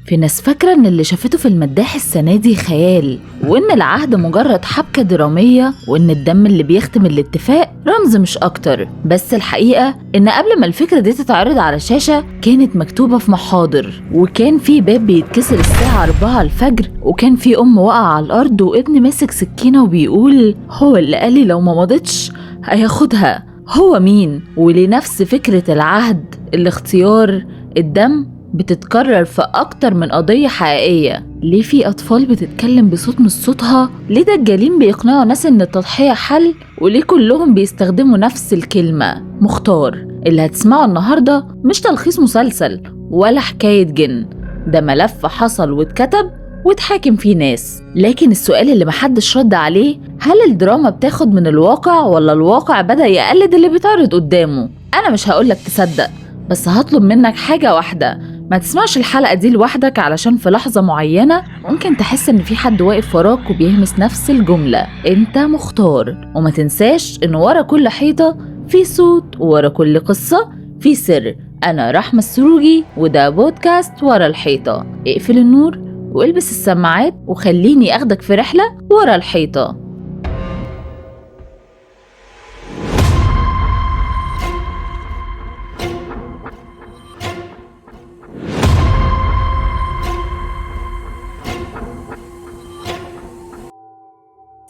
في ناس فاكرة إن اللي شافته في المداح السنة دي خيال، وإن العهد مجرد حبكة درامية، وإن الدم اللي بيختم الاتفاق رمز مش أكتر. بس الحقيقة إن قبل ما الفكرة دي تتعرض على الشاشة كانت مكتوبة في محاضر، وكان في باب بيتكسر الساعة 4 الفجر، وكان في أم واقعة على الأرض وابن ماسك سكينة وبيقول هو اللي قالي لو ما مضتش هياخدها. هو مين؟ ولنفس فكرة العهد، الاختيار، الدم بتتكرر في أكتر من قضية حقيقية. ليه في أطفال بتتكلم بصوت مش صوتها؟ ليه دجالين بيقنعوا ناس إن التضحية حل؟ وليه كلهم بيستخدموا نفس الكلمة مختار؟ اللي هتسمعه النهاردة مش تلخيص مسلسل ولا حكاية جن، ده ملف حصل واتكتب واتحاكم فيه ناس. لكن السؤال اللي محدش رد عليه، هل الدراما بتاخد من الواقع ولا الواقع بدأ يقلد اللي بيتعرض قدامه؟ أنا مش هقولك تصدق، بس هطلب منك حاجة واحدة، ما تسمعش الحلقة دي لوحدك، علشان في لحظة معينة ممكن تحس إن في حد واقف وراك وبيهمس نفس الجملة، أنت مختار. وما تنساش إن ورا كل حيطة في صوت، وورا كل قصة في سر. أنا رحمة السروجي، وده بودكاست ورا الحيطة. اقفل النور والبس السماعات وخليني أخدك في رحلة ورا الحيطة.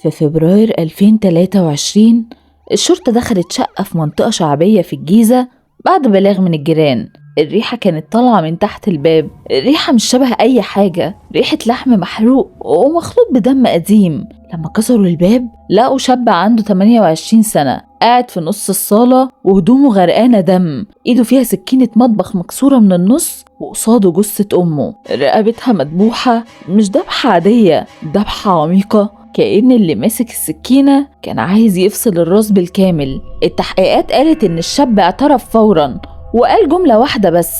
في فبراير 2023 الشرطة دخلت شقة في منطقة شعبية في الجيزة بعد بلاغ من الجيران. الريحة كانت طالعة من تحت الباب، الريحة مش شبه أي حاجة، ريحة لحم محروق ومخلوط بدم قديم. لما كسروا الباب لقوا شاب عنده 28 سنة قاعد في نص الصالة وهدومه غرقانة دم، ايده فيها سكينة مطبخ مكسورة من النص، وقصاده جثة أمه رقبتها مدبوحة، مش دبحة عادية، دبحة عميقة، كأن اللي ماسك السكينة كان عايز يفصل الراس بالكامل. التحقيقات قالت إن الشاب اعترف فورا وقال جملة واحدة بس،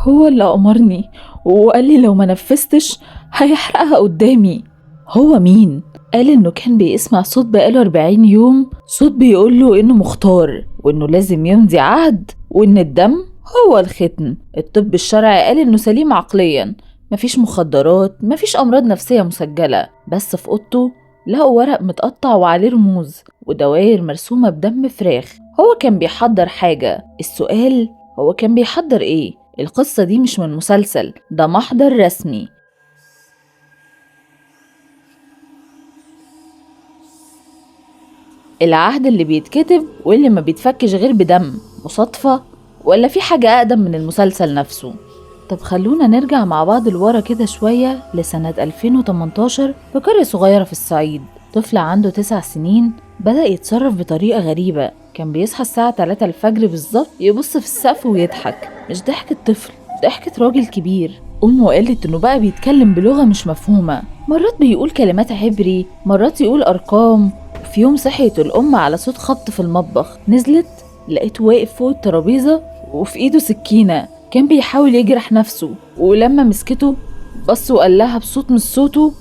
هو اللي أمرني وقال لي لو ما نفذتش هيحرقها قدامي. هو مين؟ قال إنه كان بيسمع صوت بقاله 40 يوم، صوت بيقوله إنه مختار وإنه لازم يمضي عهد وإن الدم هو الختم. الطب الشرعي قال إنه سليم عقليا، مفيش مخدرات، مفيش أمراض نفسية مسجلة، بس في أوضته لقوا ورق متقطع وعليه رموز ودوائر مرسومة بدم فراخ. هو كان بيحضر حاجة. السؤال هو كان بيحضر ايه؟ القصة دي مش من مسلسل، ده محضر رسمي. العهد اللي بيتكتب واللي ما بيتفكش غير بدم، مصادفة ولا في حاجة أقدم من المسلسل نفسه؟ طب خلونا نرجع مع بعض لورا كده شوية لسنة 2018 في قرية صغيرة في الصعيد. طفل عنده 9 سنين بدأ يتصرف بطريقة غريبة، كان بيصحى الساعة 3 الفجر بالظبط، يبص في السقف ويضحك، مش ضحكة طفل، ضحكة راجل كبير. أمه قالت إنه بقى بيتكلم بلغة مش مفهومة، مرات بيقول كلمات عبري، مرات يقول أرقام. في يوم صحيت الأم على صوت خبط في المطبخ، نزلت لقيته واقف فوق الترابيزة وفي إيده سكينة، كان بيحاول يجرح نفسه. ولما مسكته بص وقال لها بصوت مش صوته،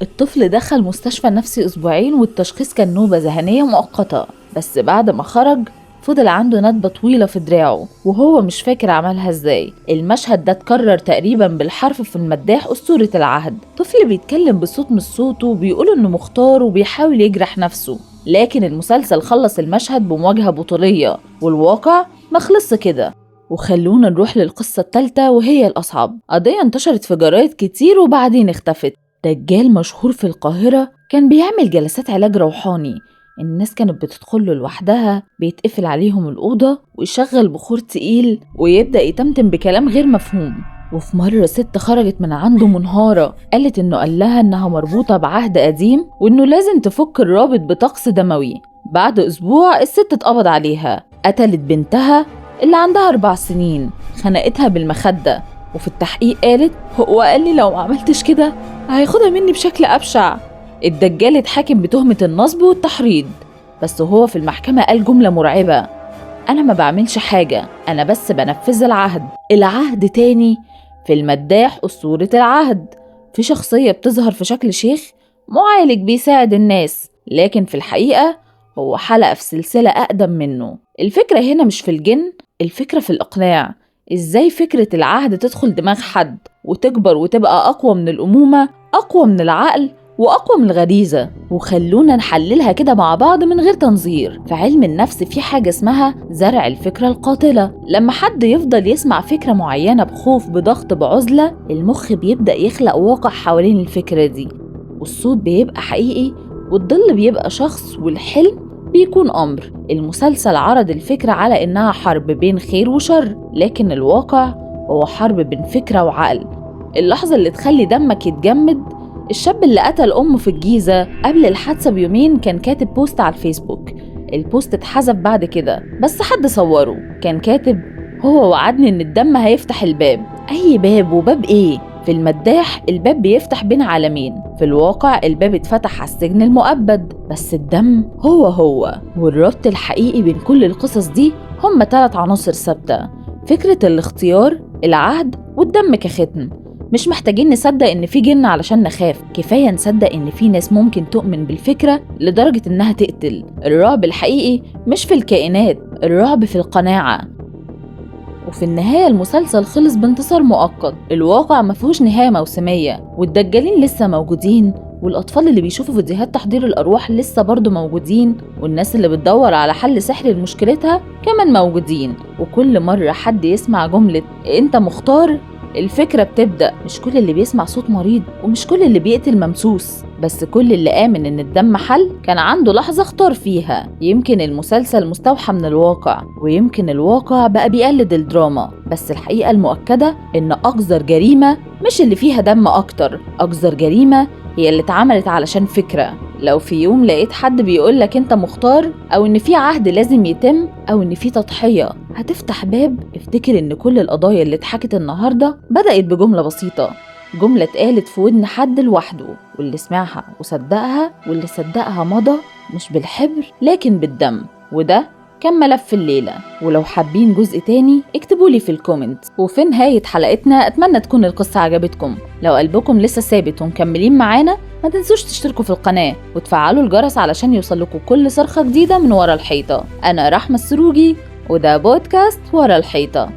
الطفل دخل مستشفى نفسي أسبوعين والتشخيص كان نوبة ذهنية مؤقتة، بس بعد ما خرج فضل عنده ندبة طويلة في دراعه وهو مش فاكر عملها ازاي. المشهد ده اتكرر تقريبا بالحرف في المداح أسطورة العهد، طفل بيتكلم بصوت مش صوته وبيقول انه مختار وبيحاول يجرح نفسه. لكن المسلسل خلص المشهد بمواجهة بطولية والواقع ما خلص كده. وخلونا نروح للقصة الثالثة وهي الأصعب، قضية انتشرت في جرايد كتير وبعدين اختفت. دجال مشهور في القاهرة كان بيعمل جلسات علاج روحاني، الناس كانت بتدخله لوحدها، بيتقفل عليهم الأوضة ويشغل بخور تقيل ويبدأ يتمتم بكلام غير مفهوم. وفي مرة ست خرجت من عنده منهارة، قالت إنه قال لها إنها مربوطة بعهد قديم وإنه لازم تفك الرابط بطقس دموي. بعد أسبوع الست اتقبض عليها، قتلت بنتها اللي عندها 4 سنين، خنقتها بالمخدة. وفي التحقيق قالت هو قال لي لو ما عملتش كده هياخدها مني بشكل أبشع. الدجال اتحاكم بتهمة النصب والتحريض، بس هو في المحكمة قال جملة مرعبة، أنا ما بعملش حاجة، أنا بس بنفذ العهد. العهد تاني في المداح أسطورة العهد، في شخصية بتظهر في شكل شيخ معالج بيساعد الناس، لكن في الحقيقة هو حلقة في سلسلة أقدم منه. الفكرة هنا مش في الجن، الفكرة في الإقناع. إزاي فكرة العهد تدخل دماغ حد وتكبر وتبقى أقوى من الأمومة، أقوى من العقل، وأقوى من الغريزة؟ وخلونا نحللها كده مع بعض من غير تنظير. في علم النفس في حاجة اسمها زرع الفكرة القاتلة. لما حد يفضل يسمع فكرة معينة بخوف، بضغط، بعزلة، المخ بيبدأ يخلق واقع حوالين الفكرة دي، والصوت بيبقى حقيقي، والظل بيبقى شخص، والحلم بيكون أمر. المسلسل عرض الفكرة على إنها حرب بين خير وشر، لكن الواقع هو حرب بين فكرة وعقل. اللحظة اللي تخلي دمك يتجمد، الشاب اللي قتل أمه في الجيزة قبل الحادثة بيومين كان كاتب post على الفيسبوك. ال post اتحذف بعد كده، بس حد صوره. كان كاتب: هو وعدني إن الدم هيفتح الباب. أي باب؟ وباب إيه؟ في المداح الباب بيفتح بين عالمين، في الواقع الباب اتفتح على السجن المؤبد، بس الدم هو هو. والربط الحقيقي بين كل القصص دي هم 3 عناصر ثابتة: فكرة الاختيار، العهد، والدم كختم. مش محتاجين نصدق إن في جن علشان نخاف، كفاية نصدق إن في ناس ممكن تؤمن بالفكرة لدرجة إنها تقتل. الرعب الحقيقي مش في الكائنات، الرعب في القناعة. وفي النهاية المسلسل خلص بانتصار مؤقت. الواقع مفيهوش نهاية موسمية، والدجالين لسه موجودين، والأطفال اللي بيشوفوا فيديوهات تحضير الأرواح لسه برضو موجودين، والناس اللي بتدور على حل سحري لمشكلتها كمان موجودين. وكل مرة حد يسمع جملة أنت مختار، الفكرة بتبدأ. مش كل اللي بيسمع صوت مريض، ومش كل اللي بيقتل ممسوس، بس كل اللي آمن إن الدم حل كان عنده لحظة اختار فيها. يمكن المسلسل مستوحى من الواقع، ويمكن الواقع بقى بيقلد الدراما، بس الحقيقة المؤكدة إن أقذر جريمة مش اللي فيها دم أكتر، أقذر جريمة هي اللي اتعملت علشان فكرة. لو في يوم لقيت حد بيقولك انت مختار، او ان في عهد لازم يتم، او ان في تضحية هتفتح باب، افتكر ان كل القضايا اللي اتحكت النهاردة بدأت بجملة بسيطة، جملة اتقالت في ودن حد لوحده، واللي سمعها وصدقها، واللي صدقها مضى مش بالحبر لكن بالدم. وده كان ملف الليلة. ولو حابين جزء تاني اكتبولي في ال comment. وفي نهاية حلقتنا أتمنى تكون القصة عجبتكم. لو قلبكم لسه ثابت ومكملين معانا، ما تنسوش تشتركوا في القناة وتفعلوا الجرس علشان يوصلكوا كل صرخة جديدة من ورا الحيطة. أنا رحمة السروجي، وده بودكاست ورا الحيطة.